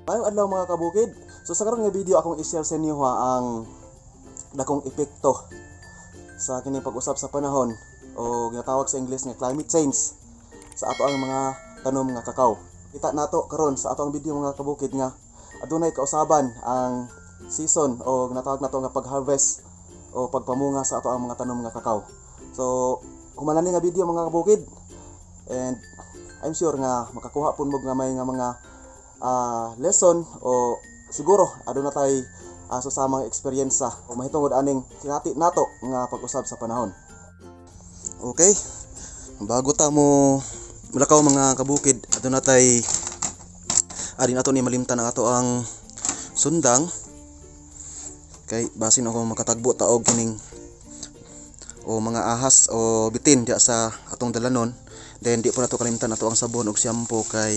Maayong adlaw, mga kabukid. So sa karon nga video, akong i-share sa inyo ha ang dakong epekto sa kining pag-usab sa panahon o ginatawag sa English nga climate change sa ato ang mga tanom nga kakao. Kita nato karon sa ato ang video, mga kabukid, nga adunay kausaban ang season o ginatawag nato nga pag-harvest o pagpamunga sa ato ang mga tanom nga kakao. So humanan ni nga video, mga kabukid, and I'm sure nga makakuha pud mo nga may nga mga lesson o siguro aduna tay susamang eksperyensa o mahitungod aning kinati nato nga pag-usab sa panahon. Okay. Bago ta mo mulakaw, mga kabukid, aduna tay adi nato ni malimtan ang ato ang sundang kay basin ako makatagbo ta og kining o mga ahas o bitin diya sa atong dalanon. Then di po nato kalimtan ato ang sabon og shampoo kay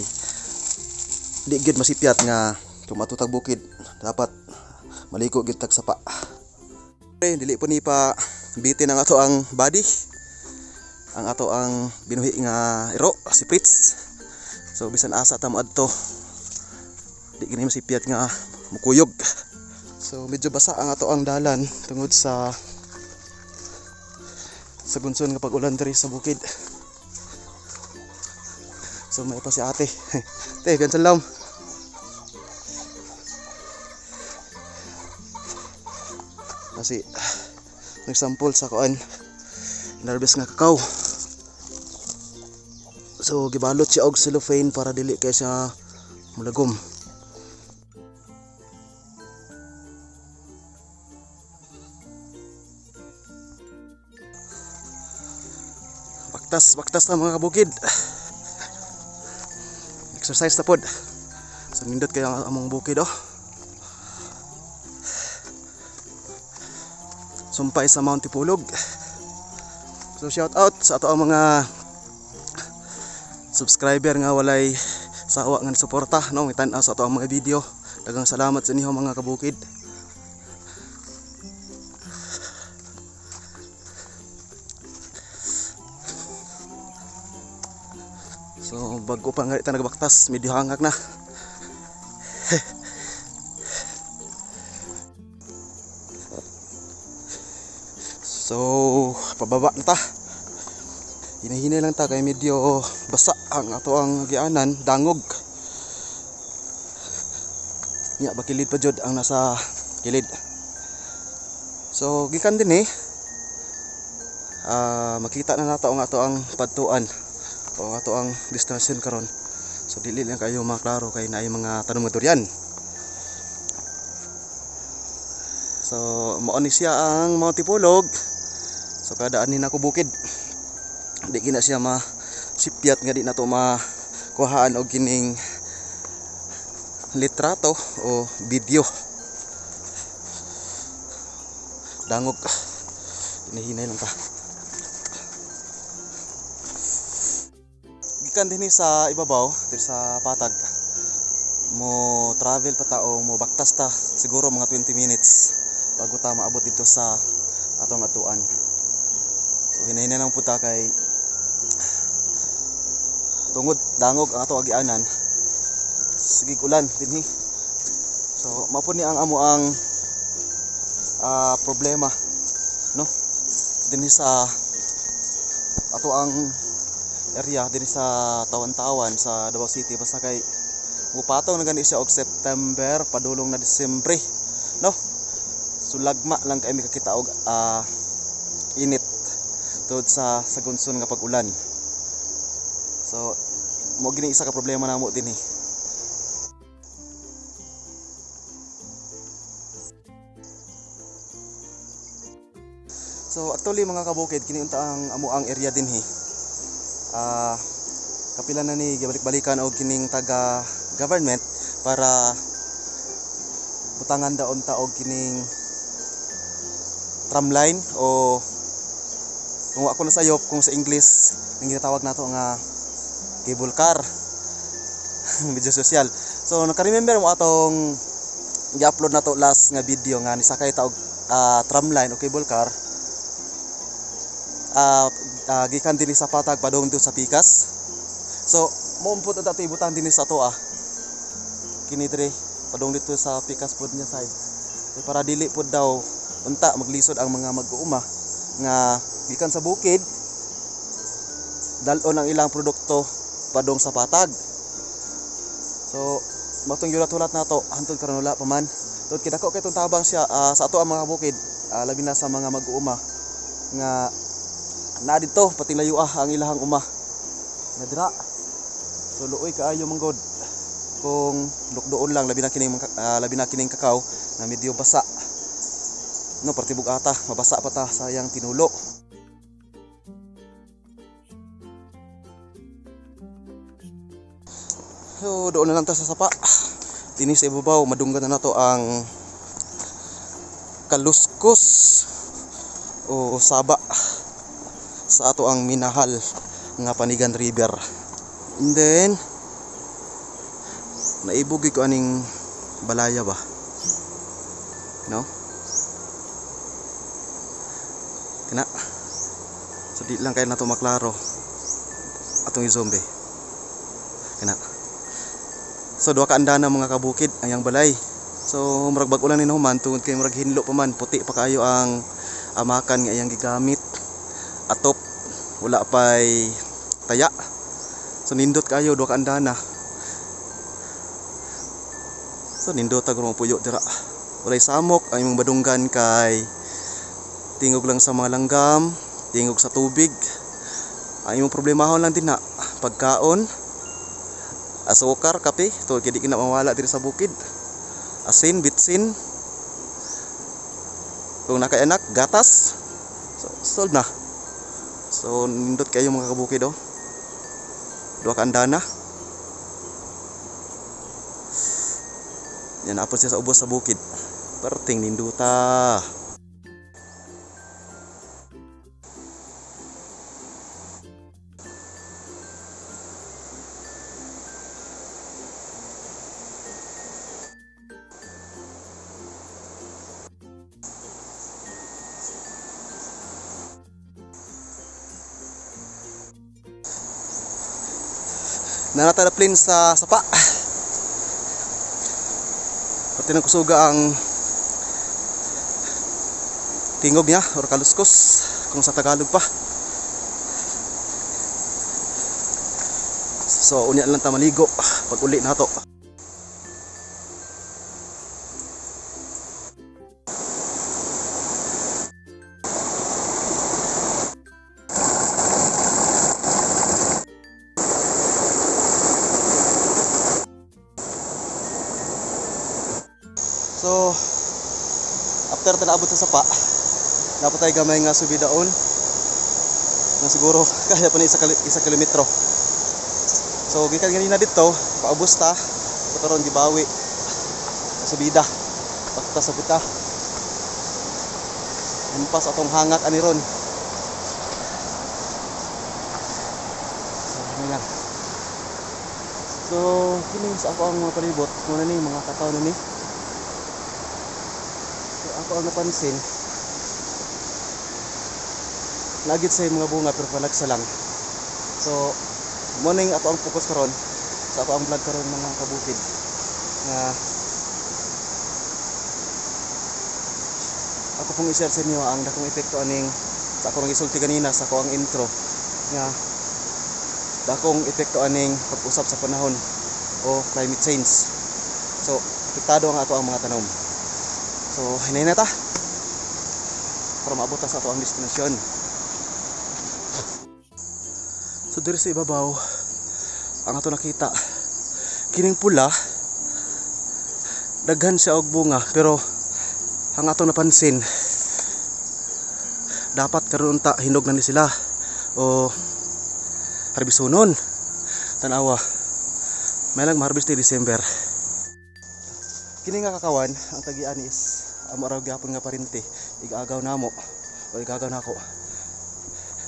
di gyud masipyat nga kung matutag bukid, dapat maligo gyud tag sapa. Okay, dili po ni pa bitin ang ato ang body, ang ato ang binuhi nga iro, si Fritz. So bisan asa ta moadto, di gini masipyat nga mukuyog. So medyo basa ang ato ang dalan tungod sa gunson nga pag-ulan diri sa bukid. So may pa si ate. Te, gansan lang. Kasi nagsampol sa kuan, nervous nga kakao. So gibalot siya og cellophane para dili kay siya mulagom. Baktas, baktas na, mga kabukid. Exercise na pod. So nindot kayo ang among bukid oh. Sumpay sa Mount Tipulog. So shout out sa ato ang mga subscriber nga walay sawa nga suporta, no, tan-aw sa ato ang mga video. Daghang salamat sa inyo, mga kabukid. So bago pa nga ita nagbaktas, medyo hangak na. So pababa na ta. Hinahinay lang ta kay medyo basa ang ato ang gianan, dangog. Nya bakilid pa jud ang nasa kilid. So gikan din eh. Makita na nato ang ato ang padtuan o ato ang destinasyon karon. So dili lang kayo maklaro kay naay mga tanom nga durian. So mao ni siya ang Mount Tipulog. So kada ani nako bukid, di gina siya masipyat nga di nato makuhaan og kining litrato o video. Dangog, hinahinay lang ta. Gikan dinhi sa ibabaw diri sa patag, mo travel pa ta o mo baktas ta siguro mga 20 minutes bago ta maabot dito sa atong atuan. So hinahinay lang pud ta kay tungod dangog ang ato agianan, sige ulan dinhi. So mao pud ni ang amo ang problema, no, dinhi sa ato ang area dinhi sa Tawan-Tawan sa Davao City. Basta kay mupatong na gani siya og September padulong na Disyembre, no. So lagma lang kay mikakita og init tungod sa gunson nga pag-ulan. So mo gini isa ka problema namo dinhi. So actually, mga kabukid, kini unta ang amo ang area dinhi. Kapila na ni gibalik-balikan og kining taga government para butangan daon ta og kining tramline o kung ako na sayop kung sa English ang ginatawag nato nga cable car. Medyo social. So naka-remember mo atong gi-upload nato last nga video nga nisakay ta og tramline o cable car gikan dinhi sa patag padung sa Pikas. So mo umpot ta ibutang dinhi sa ato ah. Kini diri padung dito sa pikas pod niya side. Kay para dili pod daw unta maglisod ang mga mag-uuma nga gikan sa bukid dal-on ang ilang produkto padung sa patag. So matong yulat-hulat nato hantod karon wala pa man. Tungod kay dako kay itong tabang siya sa ato ang mga bukid, labi na sa mga mag-uuma nga naa didto pati layo ang ilahang uma nga dira. So luoy kaayo manggod kung lukdoon lang, labi na kining kakao na medyo basa. No, parte bugata, mabasa pa ta sayang tinulo. So doon na lang ta sa sapa. Dinhi sa ibabaw madunggan na nato ang kaluskos o saba sa ato ang minahal nga Panigan River. And then naibugi ko aning balaya ba, no? Kina. So di lang kay nato maklaro atong i-zombie. Kina. So duha ka andana mga kabukid ang iyang balay. So murag bag-o lang ni nahuman tungod kay murag hinlo pa man, puti pa kaayo ang amakan nga iyang gigamit. Atop wala pay taya. So nindot kaayo, duha ka andana. So nindot ta guro puyo dira. Walay samok ang imong badunggan kay tingog lang sa mga langgam, tingog sa tubig. Ang imong problemahon lang din na pagkaon, asukar, kape, tungod kay di kina mawala diri sa bukid. Asin, bitsin. Kung nakay anak, gatas. So solve na. So nindot kayo mga kabukid oh. Duha ka andana. Yan apod siya sa ubos sa bukid. Perting ninduta. Nanata na plane sa sapa. Pati ng kusuga ang tingog niya or kaluskos kung sa Tagalog pa. So unya lang ta maligo pag uli nato. So after ta naabot sa sapa, dapat tayo gamay nga subidaon na siguro kaya pa ni isa kilometro. So gikan ganina dito, paubos ta, so karon gibawi subida. Pagta sa buta. Hampas atong hangak ani ron. So ano lang. So kini sa ako ang mga palibot, muna ni mga kataw na ni. So ako ang napansin, nagit sa mga bunga pero panagsa lang. So morning ako ang focus karon sa ako ang vlog karon mga kabukid nga ako pong i-share sa inyo ang dakong epekto aning sa ako nang isulti ganina sa ako ang intro nga dakong epekto aning pag-usap sa panahon o climate change. So apektado ang ato ang mga tanom. So hinay na ta para maabot ta sa ato ang destinasyon. So diri sa ibabaw ang ato nakita kining pula daghan siya og bunga, pero ang ato napansin dapat karon ta hinog na ni sila o harbisonon. Tan-awa, may lang maharbis ti December. Kini nga kakawan ang tagian is amo raw gyapon nga parinti, igagaw namo o igagaw nako.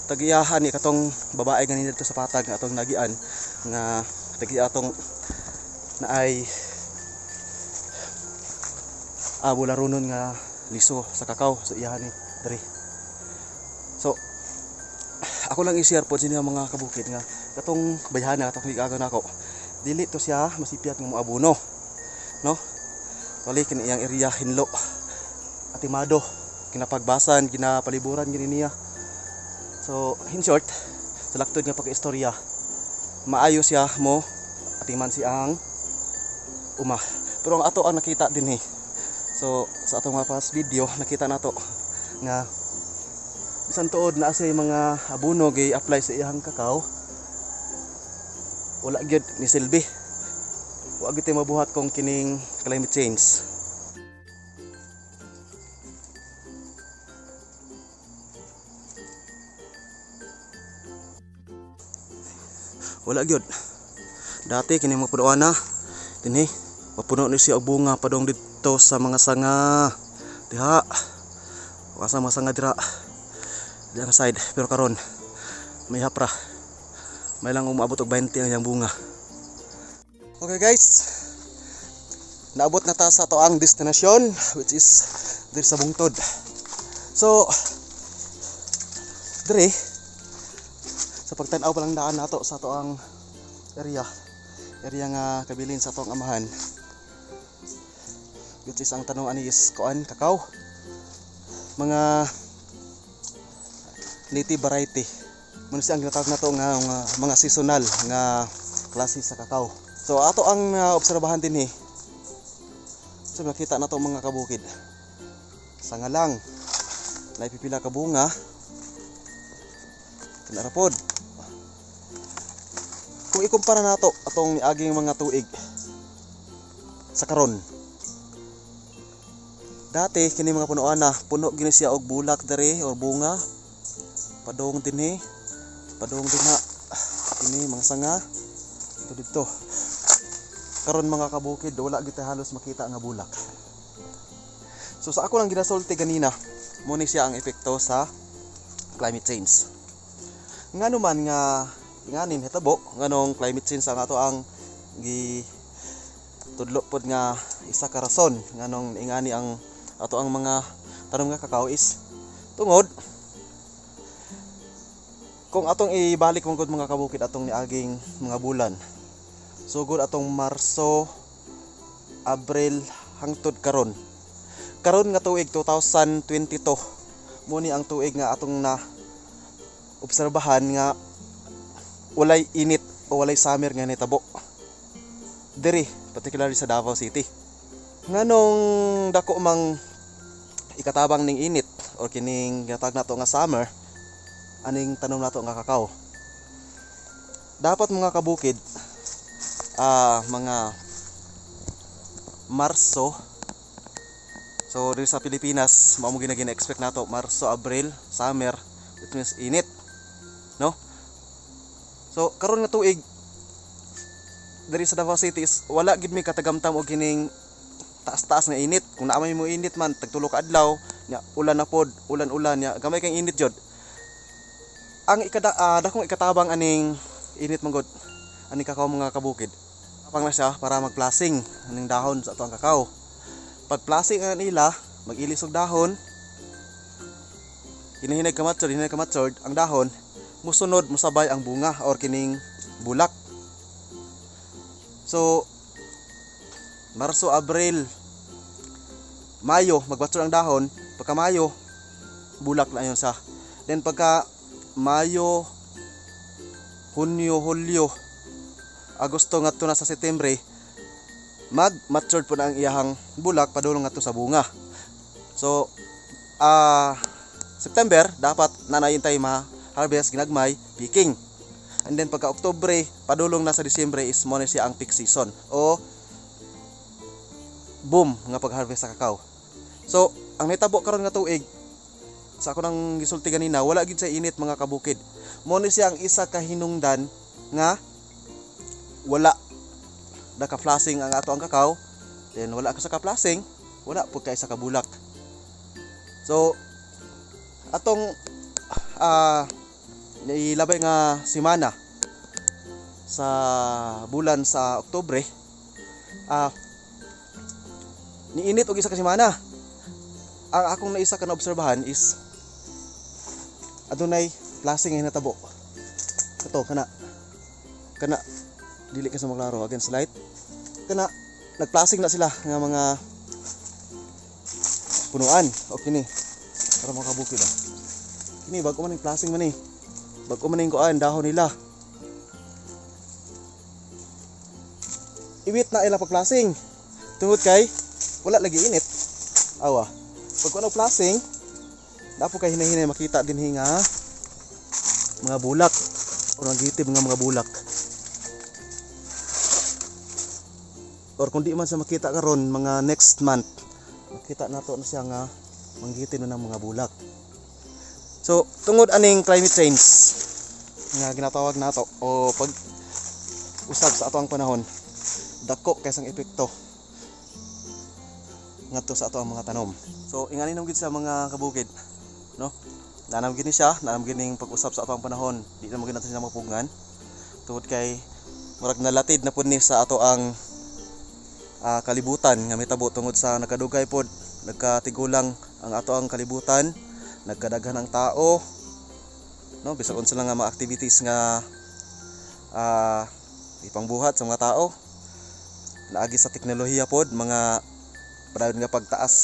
Tagiyahan ni katong babae ganin dito sa patag nga atong nagian nga tagiya atong naay bularonon nga liso sa kakao, so iyahan ni diri. So ako lang i-share po sa inyo mga kabukid nga katong bayhana katong igagaw nako dili to siya masipyat nga moabono. No? Actually kini iyang area hinlo. Atimado, kinapagbasan, ginapaliburan gini niya. So, in short, sa laktod nga pagka-istorya, maayo siya mo atiman siyang uma. Pero ang ato ang nakita din eh. So, sa atong mga past video, nakita nato nga bisan tuod na siya mga abono gi-apply sa iyang kakao, wala gyud ni silbi. Wa gyud tay mabuhat kung kining climate change. Wala gyud. Dati kini mga punuan na dinhi, mapuno ni siya og bunga padung didto sa mga sanga. Diha. Wa sa mga sanga dira. Diha nga side, pero karon may hapra. May lang umaabot og 20 ang iyang bunga. Okay guys. Naabot na ta sa ato ang destinasyon, which is diri sa bungtod. So diri sa pagtan-aw pa lang daan nato sa ato ang area, area nga kabilin sa atong amahan, which is ang tanong ani is kuan, kakao, mga native variety mun siya ang ginatawag nato nga mga seasonal nga klase sa kakao. So ato ang obserbahan dinhi. So makita nato mga kabukid, sanga lang naipipila ka bunga kanara pod. Kung ikumpara nato atong niaging mga tuig sa karon, dati kini mga punuan na puno gini siya og bulak diri or bunga padung dinhi, padung dinha, kini mga sanga ito didto. Karon mga kabukid, wala gyud halos makita nga bulak. So sa ako lang ginasulti ganina, mo ni siya ang epekto sa climate change. Ngano man nga inganin hitabo nganong climate change ang ato ang gi tudlo pod nga isa ka rason nganong ingani ang ato ang mga tanom nga kakao is tungod kung atong ibalik man gud mga kabukid atong niaging mga bulan, sugod atong Marso, Abril hangtod karon. Karon nga tuig 2022 mo ni ang tuig nga atong na obserbahan nga walay init o walay summer nga nitabo diri, particularly sa Davao City. Nganong dako mang ikatabang ning init or kining ginatawag nato nga summer aning tanom nato nga kakao? Dapat mga kabukid, mga Marso, so diri sa Pilipinas mao mo gina-expect nato Marso, Abril, summer, it means init, no? So karon nga tuig diri sa Davao City is wala gid mi katagamtam og kining taas-taas nga init. Kung naa may mo init man tag tulo ka adlaw nya, ulan na pod, ulan-ulan nya, gamay kay init jud. Ang dakong ikatabang aning init man gud aning kakao mga kabukid, tapang na siya para magplasing aning dahon sa atong kakao. Pag plasing ang nila, mag-ilis og dahon, hinahinay ka-matured, hinay ka-matured ang dahon, musunod musabay ang bunga or kining bulak. So Marso, Abril, Mayo magmature ang dahon. Pagka Mayo, bulak na yun sa. Then pagka Mayo, Hunyo, Hulyo, Agosto ngadto na sa Setyembre, mag-matured po na ang iyahang bulak padulong ngadto sa bunga. So September dapat nanayin tayo ma-harvest ginagmay, picking. And then pagka Oktubre padulong na sa Disyembre is mo na siya ang peak season o boom nga pag-harvest sa kakao. So ang nahitabo karon nga tuig sa ako nang gisulti ganina, wala gid sa init mga kabukid. Mo ni siya ang isa ka hinungdan nga wala naka-flushing ang ato ang kakao, then wala ka sa ka-flushing, wala pud kay sa kabulak. So atong ilabay nga semana sa bulan sa Oktubre, niinit og isa ka semana. Ang akong naisa ka naobserbahan is adunay flushing nga hinatabo. Kato kana kana dili ka sa maklaro against light. Kana Nagplasing na sila nga mga punuan. Okay ni. Para mga kabukid ah. Kini bago man ning plasing man ni. Bago man ning kuan dahon nila. Iwit na ila pagplasing. Tungod kay wala lagi init. Awa. Pag kuno plasing, dapo kay hinay-hinay makita dinhi nga mga bulak o nagitib nga mga bulak. Or kung di man sa makita karon mga next month, makita nato na siya nga manggitin na ng mga bulak. So, tungod aning climate change nga ginatawag nato o pag usab sa ato ang panahon, dako kay sang epekto ngadto sa ato ang mga tanom. So, ingani nang gid sa mga kabukid, no? Nanam gini siya, nanam gining pag-usab sa ato ang panahon, di na magid nato siya mapugngan. Tungod kay murag nalatid na pud ni sa ato ang kalibutan nga mitabo tungod sa nakadugay pod, nagkatigulang ang ato ang kalibutan, nagkadaghan ang tao, no? Bisag unsa lang nga mga activities nga ipangbuhat sa mga tao, naagi sa teknolohiya pod, mga padayon nga pagtaas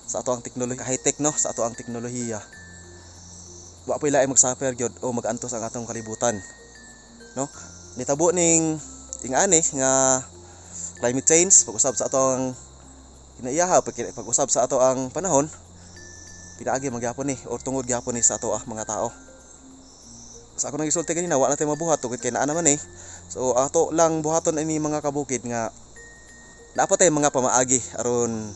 sa ato ang teknolohiya, high-tech, no, sa ato ang teknolohiya. Wa pa ilaing magsuffer gyud o magantos ang atong kalibutan, no? Nitabo ning ingani nga climate change, pag-usab sa ato ang kinaiyaha, pag-usab sa ato ang panahon, pinaagi magyapon ni or tungod gyapon ni sa ato ah, mga tao. Sa ako nang gisulti ganina, wa na tayo mabuhat tungod kay naa naman eh. So ato lang buhaton ini mga kabukid nga dapat tay mga pamaagi aron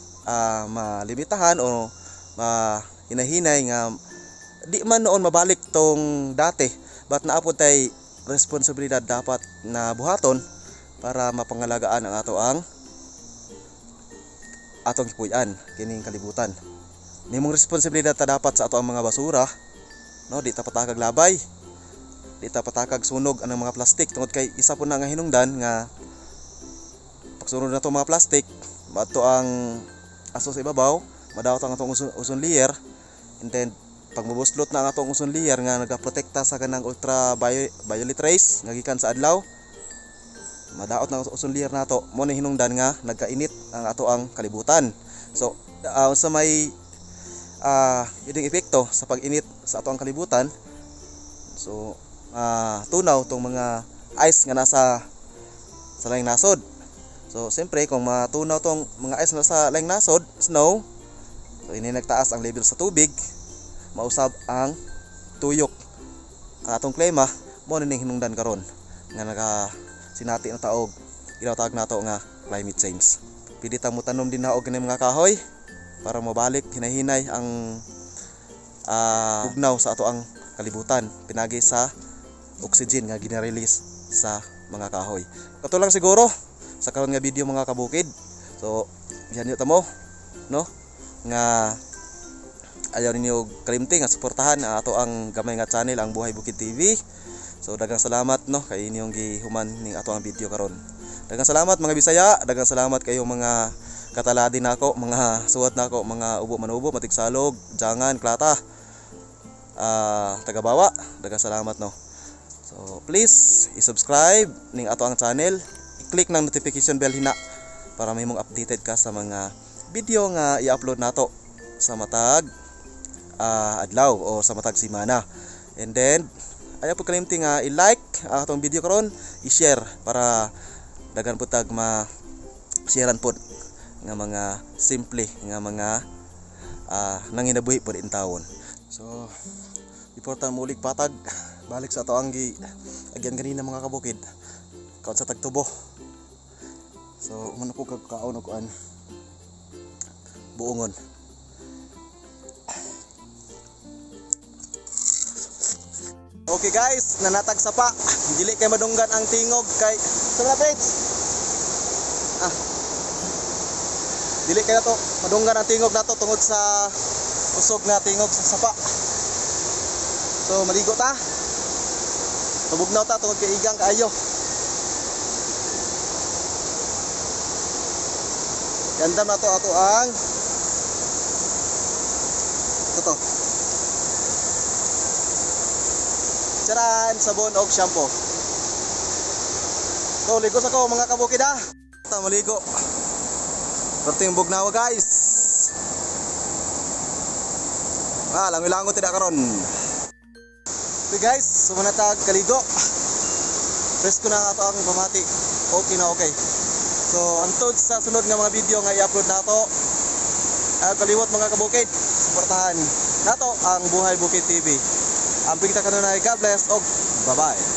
malimitahan o mahinahinay nga di man noon mabalik tong dati, but naa pod tay responsibilidad dapat na buhaton para mapangalagaan ang ato ang atong gipuy-an kining kalibutan. Nimong responsibilidad ta dapat sa ato ang mga basura, no? Di ta patakag labay, di ta patakag sunog ang mga plastik tungod kay isa po na nga hinungdan nga pagsunod na itong mga plastik, maadto ang aso sa ibabaw, madawat ang atong ozone layer, and then pag mabuslot na ang atong ozone layer nga nagaprotekta sa kanang ultraviolet rays nga gikan sa adlaw, madaot na ang ozone layer nato, mo ni hinungdan nga nagkainit ang ato ang kalibutan. So sa may ining epekto sa pag-init sa ato ang kalibutan, so tunaw tong mga ice nga nasa sa laing nasod. So siyempre kung matunaw tong mga ice na sa laing nasod, snow, so ini nagtaas ang level sa tubig, mausab ang tuyok ang atong klima, mo ni ning hinungdan karon nga naka sinati na taog ginatawag nato nga climate change. Pwede ta mo tanom din na og kini mga kahoy para mabalik hinahinay ang bugnaw sa ato ang kalibutan pinagi sa oxygen nga gina-release sa mga kahoy. Kato lang siguro sa karon nga video mga kabukid. So diyan ta mo, no, nga ayaw ninyo kalimti nga suportahan ang ato ang gamay nga channel, ang Buhay Bukid TV. So daghang salamat, no, kay inyong gihuman ning ato ang video karon. Daghang salamat mga Bisaya, daghang salamat kayo mga kataladi nako, mga suwat nako, mga ubo manubo, matigsalog, jangan, klata, tagabawa, daghang salamat, no. So please i-subscribe ning ato ang channel, i-click ng notification bell hina para mahimong updated ka sa mga video nga i-upload nato sa matag adlaw o sa matag semana. And then ayaw po kalimti nga i-like atong video karon, i-share para daghan po tag ma-sharean pod nga mga simple nga mga nanginabuhi pod intawon. So before ta mulig patag, balik sa ato ang agyan kanina mga kabukid, kaon sa tagtubo. So umano ko kagkaon og kuan buongon. Okay guys, nanatag sapa. Dili kay madunggan ang tingog kay sa mga page. Dili kay nato madunggan ang tingog nato tungod sa usog nga tingog sa sapa. So maligo ta. Tubugnaw ta tungod kay igang kaayo. Gandam nato ato ang ito to. Charan, sabon og shampoo. So ligo sa ko mga kabukid ha. Ta maligo. Perting bugnawa, guys. Ah, langoy-langoy tidak karon. Okay guys, sumuna tag kaligo. Presko na ato ang pamati. Okay na okay. So, antod sa sunod nga mga video nga i-upload nato. Kaliwat, mga kabukid, suportahan nato ang Buhay Bukid TV. Ang pigta kanunay, God bless og bye-bye.